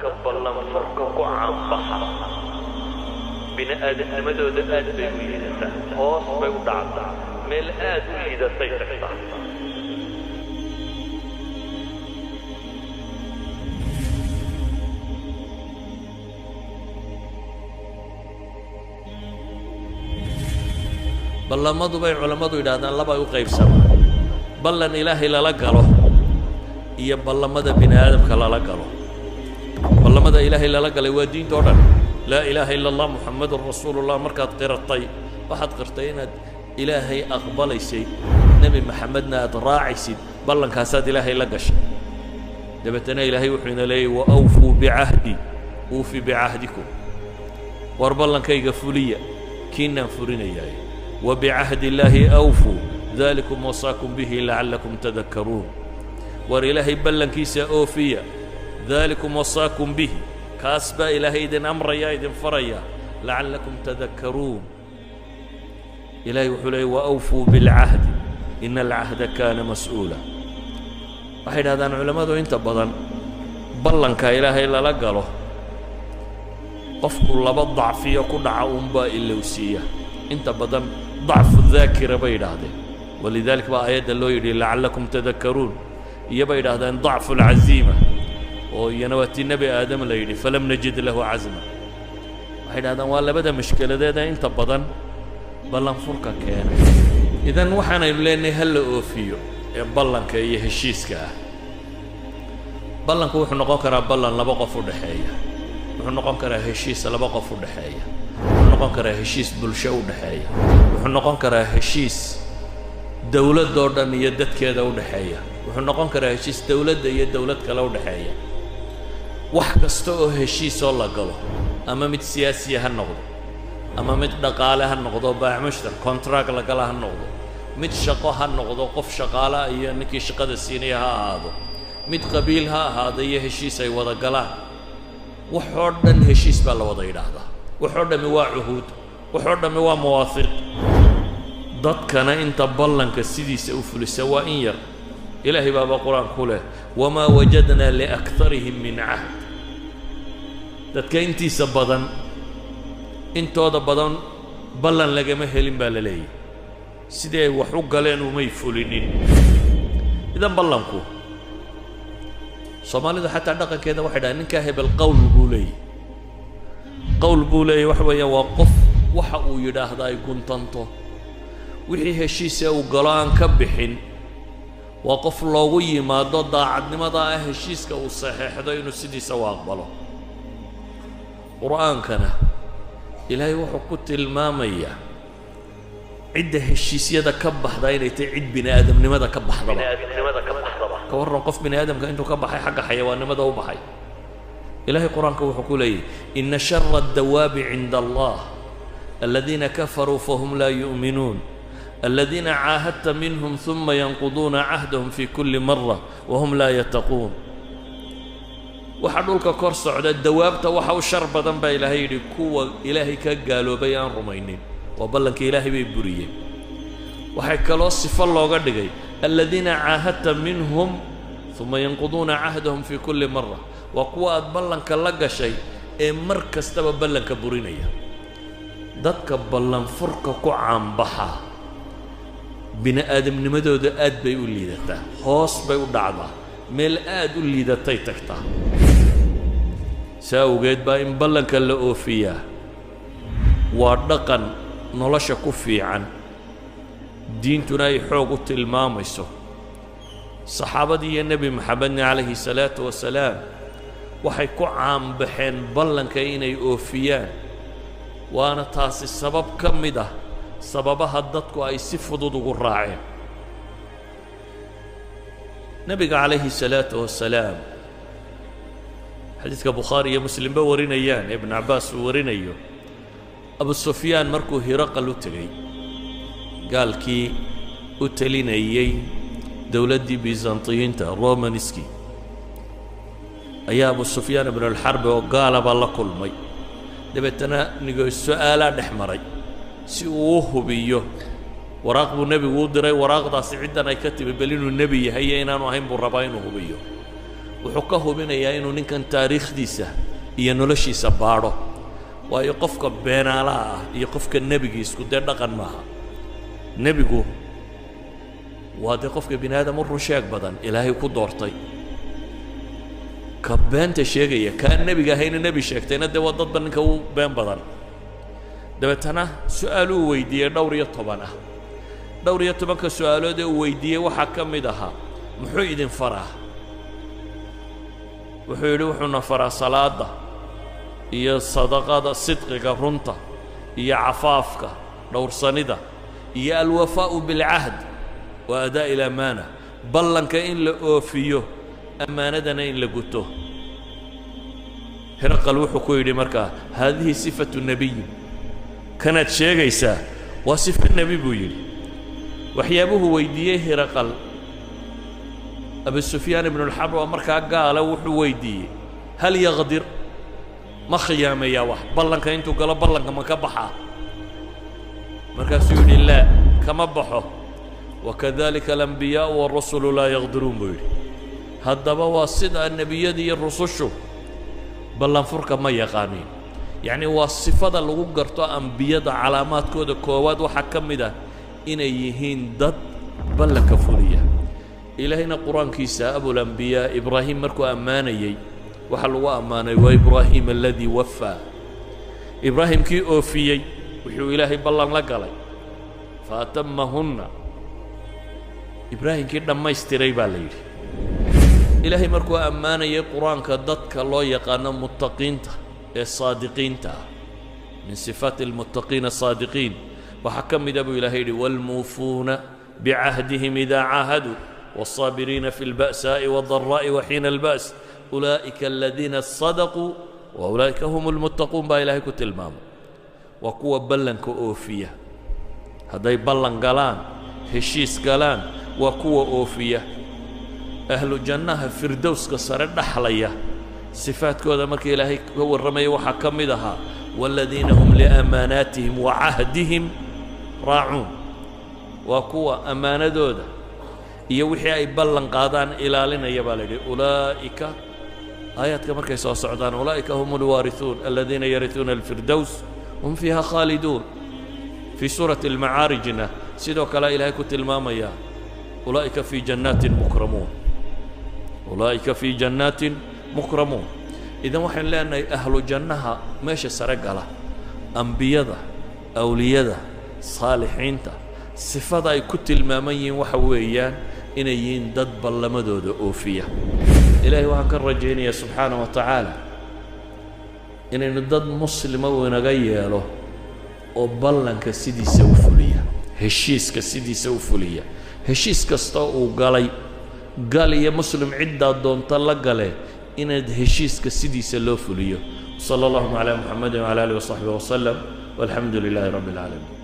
Dadka ballanfurka ku caanbaxa bini'aadamnimadooda aad bay u liidataa, hoos bay u dhacdaa, meel aad u liidatay tagtaa. Ballamadu bay culammadu yidhahdaan labay u qaybsamaan: ballan Ilaahay lala galo iyo ballamada bini aadamka lala galo. Ballamada Ilaahay lala galay waa diinta o dhan, laa ilaaha ila allah, muxamadun rasuulullah. Markaad qiratay, waxaad qirtay inaad Ilaahay aqbalaysay, Nebi Maxamedna aad raacaysid, ballankaasaad Ilaahay la gashay. Dabeetana Ilaahay wuxuu ina leeyay: wa awfuu bicahdi uufi bicahdikum, war ballankayga fuliya, kiinaan furinayaaye. Wa bicahdi illaahi awfuu dalikum wasaakum bihi lacallakum tadakkaruun. War Ilaahay ballankiisa oofiya, dalikum wasaakum bihi, kaas baa Ilaahay idin amraya, idin faraya, lacallakum tadakkaruun. Ilahay wuxuu leeyay: wa awfuu bilcahdi ina alcahda kaana mas'uula. Waxay idhahdaan culammadu inta badan ballanka Ilaahay lala galo qofku laba dacfiyo ku dhaca uunbaa ilowsiiya inta badan, dacfu daakira bay yidhaahdeen, walidalik baa aayadda loo yidhi lacallakum tadakkaruun. Iyo bay yidhahdeen dacfu alcaziima, oo iyana waa tii Nebi Aadam la yidhi falam najid lahu casma. Waxay yidhahdaan waa labada mashkeladeeda inta badan ballanfurka keena. Idan waxaanaynu leenahay ha la oofiyo ee ballanka iyo heshiiska ah. Ballanku wuxuu noqon karaa ballan laba qof u dhexeeya, wuxuu noqon karaa heshiis laba qof u dhexeeya, wuxuu noqon karaa heshiis bulsho u dhexeeya, wuxuu noqon karaa heshiis dawladdoo dhan iyo dadkeeda u dhexeeya, wuxuu noqon karaa heshiis dawladda iyo dawlad kale u dhexeeya. Wax kasta oo heshiisoo la galo, ama mid siyaasiya ha noqdo, ama mid dhaqaale ha noqdo, baac mushtar contract la gala ha noqdo, mid shaqo ha noqdo, qof shaqaala iyo ninkii shaqada siinaya ha ahaado, mid qabiil ha ahaado iyo heshiis ay wada galaan, waxoo dhan heshiis baa la wada yidhaahdaa. Waxoo dhammi waa cuhuud, waxoo dhammi waa mawaafiq. Dadkana inta ballanka sidiisa u fulisa waa in yar. Ilaahay baaba qur-aan ku leh: wamaa wajadnaa liakharihim min cahd. Dadka intiisa badan, intooda badan ballan lagama helin baa la leeyahy, sidii ay wax u galeen umay fulinin. Idan ballanku, Soomaalidu xataa dhaqankeeda waxay dhahaan ninkaa hebel qowl buu leeyahy. Qowl buu leeyahy waxa weeyaan waa qof waxa uu yidhaahda ay guntanto, wixii heshiisee uu galo aan ka bixin, waa qof loogu yimaado daacadnimada ah heshiiska uu saxeexdo inuu sidiisa u aqbalo. Qur-aankana Ilaahay wuxuu ku tilmaamayaa cidda heshiisyada ka baxda inay tahay cid bini aadamnimada ka baxdaba. Ka warran qof bini aadamka intuu ka baxay xagga xayawaannimada u baxay? Ilaahay qur-aanka wuxuu ku leeyahy: ina shara addawaabi cinda allah aladiina kafaruu fahum laa yu'minuun aladiina caahadta minhum ثuma yanquduuna cahdahum fi kuli mara wahum laa yattaquun. Waxa dhulka kor socda dawaabta waxa u shar badan baa Ilaahay yidhi kuwa Ilaahay ka gaaloobay, aan rumaynin, waa ballankii Ilaahay bay buriyeen. Waxay kaloo sifo looga dhigay aladiina caahadta minhum ثuma yanquduuna cahdahum fi kuli mara, waa kuwa aad ballanka la gashay ee mar kastaba ballanka burinaya. Dadka ballanfurka ku caanbaxa bini aadamnimadooda aad bay u liidataa, hoos bay u dhacdaa, meel aad u liidatay tagtaa. Saa awgeed baa in ballanka la oofiyaa waa dhaqan nolosha ku fiican, diintuna ay xoog u tilmaamayso. Saxaabadii iyo Nebi Maxamedna calayhi salaatu wasalaam waxay ku caanbaxeen ballanka inay oofiyaan, waana taasi sabab ka mid ah sababaha dadku ay si fudud ugu raaceen nebiga calayhi salaatu wasalaam. Xadiidka Bukhaari iyo Muslimba warinayaan, Ibn Cabbaas uu warinayo, Abu Sufyaan markuu Hiraqal u tegey, gaalkii u telinayey dowladdii Bizantiyiinta Romaniski, ayaa Abu Sufyaan ibnulxarbi oo gaalaba la kulmay. Dabeetana nigo su-aalaa dhex maray si uu u hubiyo. Waraaq buu nebigu u diray, waraaqdaasi ciddan ay ka timi bal inuu nebi yahay iyo inaanu ahayn buu rabaa inuu hubiyo. Wuxuu ka hubinayaa inuu ninkan taariikhdiisa iyo noloshiisa baadho, waayo qofka beenaalaha ah iyo qofka nebigiisku dee dhaqan maaha. Nebigu waa dee qofka bini aadam u run sheeg badan Ilaahay ku doortay. Ka beenta sheegaya kaan nebiga ahayna nebi sheegtayna dee waa dadba ninka u been badan. Dabeetana su-aaluu weydiiyey dhowr iyo toban ah. Dhowr iyo tobanka su-aalood ee uu weydiiyey waxaa ka mid ahaa muxuu idin faraa? Wuxuu yidhi wuxuuna faraa salaadda iyo sadaqada, sidqiga, runta, iyo cafaafka, dhowrsanida, iyo alwafaa'u bilcahd wa adaa'i alamaana, ballanka in la oofiyo, ammaanadana in la guto. Hiraqal wuxuu ku yidhi markaa haadihi sifatu nebiyin, kanaad sheegaysaa waa sifo nebi buu yidhi. Waxyaabuhu weydiiyey Hiraqal Abu Sufyaan ibnulxarb oo markaa gaala wuxuu weydiiyey hal yaqdir, ma khiyaameeyaa wax ballanka intuu galo ballanka ma ka baxaa? Markaasuu yidhi laa, kama baxo. Wakadalika alambiyaa'u waarusulu laa yaqdiruun buu yidhi. Haddaba waa sidaa nebiyada iyo rusushu ballanfurka ma yaqaaniin. Yacni waa sifada lagu garto ambiyada, calaamaadkooda koowaad waxaa ka mid ah inay yihiin dad ballanka fuliya. Ilaahayna qur-aankiisa abulambiyaa Ibraahim markuu ammaanayey waxaa lagu ammaanay waa Ibraahim aladii wafaa, Ibraahimkii oofiyey wuxuu Ilaahay ballan la galay, fa atamahunna, Ibraahimkii dhammaystiray baa la yidhi. Ilaahay markuu ammaanayay qur-aanka dadka loo yaqaano muttaqiinta ee saadiqiinta ah, min sifaati almuttaqiina asaadiqiin waxaa ka mida buu Ilahay yidhi waalmuufuuna bicahdihim idaa caahaduu والصابرين في البأساء والضراء وحين البأس أولئك الذين صدقوا وأولئك هم المتقون baa Ilaahay ku tilmaamay. Waa kuwa ballanka oofiya, hadday ballan galaan, heshiis galaan, waa kuwa oofiya. Ahlu jannaha firdowska sare dhaxlaya sifaadkooda marka Ilaahay ka warramaya waxaa ka mid ahaa waaladiina hum liamaanaatihim wa cahdihim raacuun, waa kuwa ammaanadooda iyo wixii ay ballan qaadaan ilaalinaya baa la yidhi. Ulaa'ika aayaadka markay soo socdaan ulaa'ika hum alwaariثuun aladiina yariثuuna alfirdows hum fiiha khaaliduun. Fii suurati almacaarijna sidoo kale Ilaahay ku tilmaamaya ulaa'ika fii jannaatin mukramuun, ulaa'ika fii jannaatin mukramuun. Idan waxaynu leenahay ahlu jannaha meesha sare gala, ambiyada, awliyada, saalixiinta, sifada ay ku tilmaaman yihiin waxa weeyaan inay yihiin dad ballamadooda oofiya. Ilaahay waxaan ka rajaynayaa subxaana wa tacaala inaynu dad muslima uu inaga yeelo oo ballanka sidiisa u fuliya, heshiiska sidiisa u fuliya. Heshiis kasta uu galay gal iyo muslim ciddaa doonta la gale, inaad heshiiska sidiisa loo fuliyo. Sala allahuma calaa Muxamedin wcala alih wasaxbi wasalam, walxamdu lilaahi rabbi alcaalamiin.